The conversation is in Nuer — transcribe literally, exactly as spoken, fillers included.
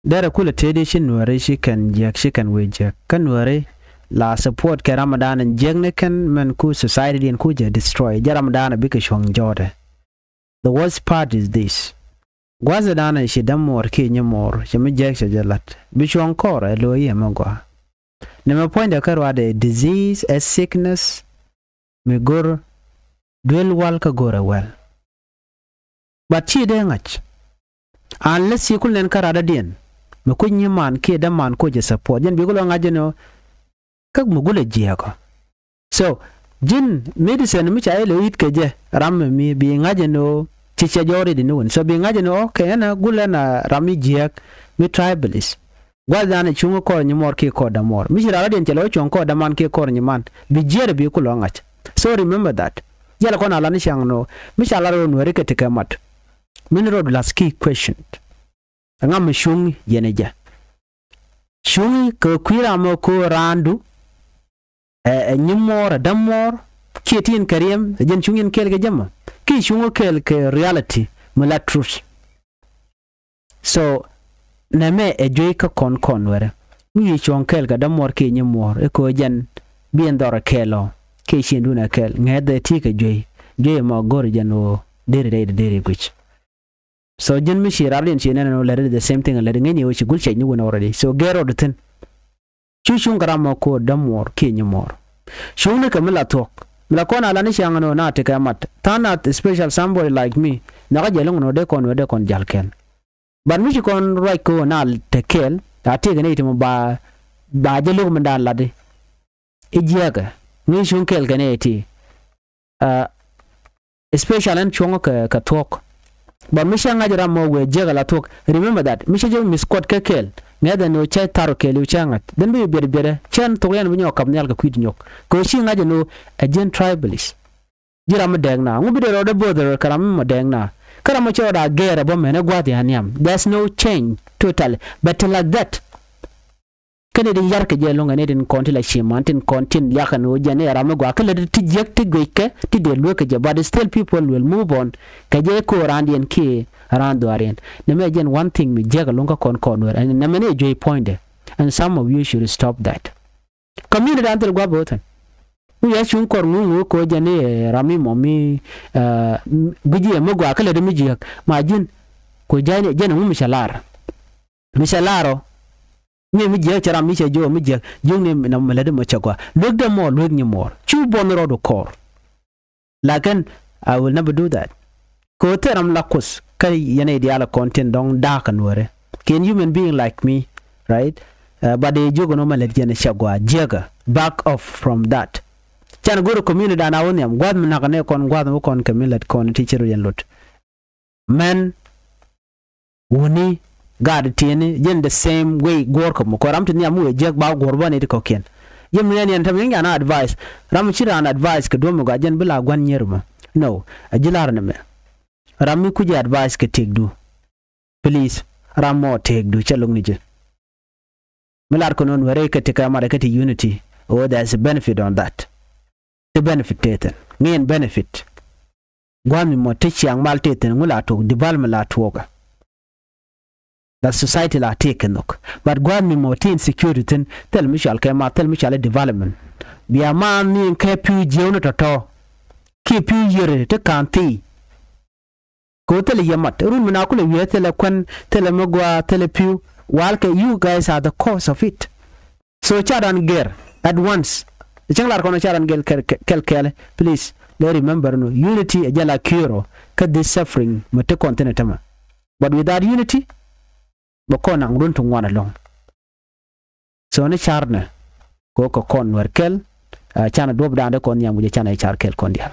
Derɛ kulɛ tëëdi ci Nuääri ci kɛn jiäk, ci kɛn wee jiäk. Kä Nuääri la support kɛ ramdan in jiäk ni kɛn mɛn ku society diɛn ku jɛ destroy. Jɛ ramdan a bikɛ cuɔ̱ŋ jɔɔtɛ. The worst part is this. Gua̱thdan a ci dämuɔɔr kiɛ nyimuɔɔr, cɛ mi jiäk cɛ jɛ la̱t. Bi cuɔ̱ŋ kɔr ɛ lo̱ yiëë mi gɔaa. Nɛmɛ puɔ̱nydɛ kä ruaadɛ disease, ɛ sickness, mi go̱r duel wal kä go̱r ɛ wɛl. But ci dee ŋa̱c. Unless ci kul nɛn kä radädiɛn mi kuc nyiman kiɛ däman kuc ɛ support. Jɛn bi kul ŋa̱c jɛn ɔ kä mi gulɛ jiɛɛkɔ. So ji̱n medicine mi ca ilɛ i̱t kɛ jɛ ram mi mi bi ŋa̱c jɛn ɔ ci cɛ jɔɔri di ni wun. So bi ŋa̱c jɛn ɔ kɛ ɛn a gulɛ na ram mi jiɛɛk mi tribalist. Gua̱th dan ɛ cuŋä kɔr nyimuɔɔr kiɛ kɔr dämuɔɔr. Mi ci ral rɔ̱diɛn cɛ lɛ wä cuɔ̱ŋ kɔr däman kiɛ kɔr nyiman, bi jiɛɛr bi kulɛ ŋa̱c. So remember that. Jɛl kɔn a lan i̱ ciaŋ nɔ mi ca lar rɔ Nuääri kɛ ti kɛ mat. Min rɔɔd last key question. Ɛŋa mi cuŋ yɛn ɛ jɛ? Cuŋ kɛ kui̱ ram ɛ ko̱o̱r raandu. Ɛ, ɛ nyimuɔɔr, ɛ dämuɔɔr, kiɛ tin kɛ riɛm, ɛ jɛn cuŋ yɛn kɛɛl kɛ jɛ mɔ. Kiɛ cuŋ kɛɛl kɛ reality mi la truth. So nɛmɛ ɛ juey kä kɔn kɔn Nuäärɛ. Mi wi̱i̱ cuɔ̱ŋ kɛɛl kɛ dämuɔɔr kiɛ nyimuɔɔr i̱ ko̱ jɛn bi ɛn dhɔr ɛ kɛɛl ɔ kiɛ ciëŋdun ɛ kɛɛl ŋɛ̈th ɛ ti kɛ juey. Juey ɛmɔ go̱r jɛn ɣöö deri rɛy deri guic. So ji̱n mi ci rardiɛn ci nɛn ɛn ɣöö lätdi the same thing ɛ lätdi ŋäcni ɣöö ci gul cɛc ni wun already. So gɛr rɔɔd thi̱n. Cu cuŋ kɛ ram mɔ ko̱o̱r dämuɔɔr kiɛ nyimuɔɔr. Cuŋni kɛ mi la thuɔ̱k mi la kɔn a la ni ciaŋ ɛn ɣöö na tekɛ mat tha̱a̱ŋ nath special somebody like me. Nhɔakä jɛ lo̱ŋ ɛn ɣöö dee kɔn wee dee kɔn jal kɛn. But mi ci kɔn ruac ko̱o̱r na te kɛɛl a tekɛ ni iti mɔ ba ba jɛ lo̱k mi daan latdi. I̱ jiɛɛkɛ ŋi̱i̱c cuŋ kɛɛl kɛ ni iti. Especially ɛn cuɔ̱ŋ kɛ kɛ thuɔ̱k. But mi cä ŋa̱c ram mɔ wëë jiäk ala thuɔ̱k. Remember that mi cä jɛ miss kɔt kɛ kɛɛl ŋɛ̈th ɛn ɣöö cä thar kɛɛl i̱ cä ŋa̱c. Then bi biɛt biɛt cä ɛn thok yɛn bi nyɔk kap nhial kɛ kui̱t nyɔk kɛ ɣöö ci ŋa̱c ɛn ɣöö ɛ ji̱n tribalist. Ji̱ ram mi dɛɛk na ŋu bi dee rɔɔdɛ bo̱o̱th rɔɔd kɛ ram mi mɔ dɛɛk na. Kä ram mɔ cɛ rɔɔd a gɛɛr ɛ bä mɛn ɛ gua̱a̱th ya nhiam. There's no change totally. But like that. Kä ni tin yar kɛ jɛ lo̱ŋ ɛ ni tin kɔn ti la ciman tin kɔn tin liak ɛn ɣöö jɛn i̱ ram mi gɔaa kä lät ti jiäk ti guickɛ ti dee lueek kɛ jɛ, but still people will move on kɛ jɛ ko̱o̱r raandiɛn kiɛ raan dhuaariɛn. Nɛmɛ jɛn one thing mi jiäk ɛ lo̱ŋ kä kɔn kɔn Nuäär ɛn nɛmɛ ni ɛ juey puɔ̱nydɛ. And some of you should stop that. Community an thil gua̱th bä wä thi̱n. Mi wi̱i̱ a cuŋ kɔr ŋuŋ wä ko̱ jɛn i̱ ram mi mɔ mi gui̱c i̱ ɛ mi gɔaa kä lät mi jiäk ma ji̱n. Ku jɛn jɛn ɛ ŋu mi cɛ lar mi cɛ lar ɔ. Mi mi jiäk cɛ ram mi cɛ jiök mi jiäk jiök ni na mi lätdi mɔ cɛ gɔaa luek dee mɔ luek nyi muɔɔr cu buɔth ni rɔɔdu kɔɔr. Lakin I will never do that. Kɛ ɣöö thil ram la kuth kä yɛn i̱ diaal kɔn tin dɔ̱ŋ da̱a̱k kɛ Nuäärɛ kiɛ human being like me, right? But dee jiök ɛn ɣöö mɛ lät yɛn cɛ gɔaa jiäkä back off from that. Can go̱o̱r community dan a wä nhiam gua̱th mi nakä ni kɔn gua̱th mi kɔn kɛ mi lät kɔn ti ci rut yɛn lut. Mɛn wuni gaat tieni jɛn the same way guɔ̱ɔ̱r kɛ mɔ kɔ ram ti nhiam mi wëë jiäk ba guɔ̱ɔ̱r bä ni ti kɔ̱kiɛn. Jɛ mi ɛn yɛn tɛm yɛn jana advice ram ci raan advice kɛ duɔ̱m mi gɔaa jɛn bi la gua̱n nyier mɔ. No, a ji̱ lar ni mɛ. Ram mi kucɛ advice kɛ tëkdu. Please, ram mɔ tëkdu cɛ lo̱ŋ ni ji̱. Mi lar kɛ nɔn wɛrɛ kɛ ti kɛ marɛ kɛ ti unity. Oh, there's a benefit on that. Ti benefit tëë thi̱n ŋiɛn benefit. Gua̱a̱th mi mɔ ti ciaŋ mal tëë thi̱n ŋu la tuɔk development la tuɔkä. La society la tëë kɛ nhök. But gua̱a̱th mi mɔ ti insecurity thi̱n thil mi cual kɛ ma thil mi cual i̱ development. Bia ma ni kɛ pi̱w jiɛw ni tɔ̱tɔ̱. Kiɛ pi̱w yiëri ti ka̱n thii. Kɛ ɣöö thilɛ yɛ mat run mi na kulɛ wiee thilɛ kuän thilɛ mi gɔaa thilɛ pi̱w. Walkɛ you guys are the cause of it. So ca dan gɛr at once. Cäŋ lar kɔn ca dan gɛr kɛl kɛl. Please, let remember no unity ɛ jɛ la kiɛrɔ kä this suffering mi ti kɔn thin ɛ tämɛ. But without unity bɛ kɔn naŋ run ti ŋuan ɛlɔ̱ŋ. So ni car nɛ kɛ ɣöö kɛ kɔn Nuɛr kɛl. Canɛ duɔ̱p da̱a̱n dee kɔn nhiam wi̱cɛ canɛ car kɛl kɔn diaal.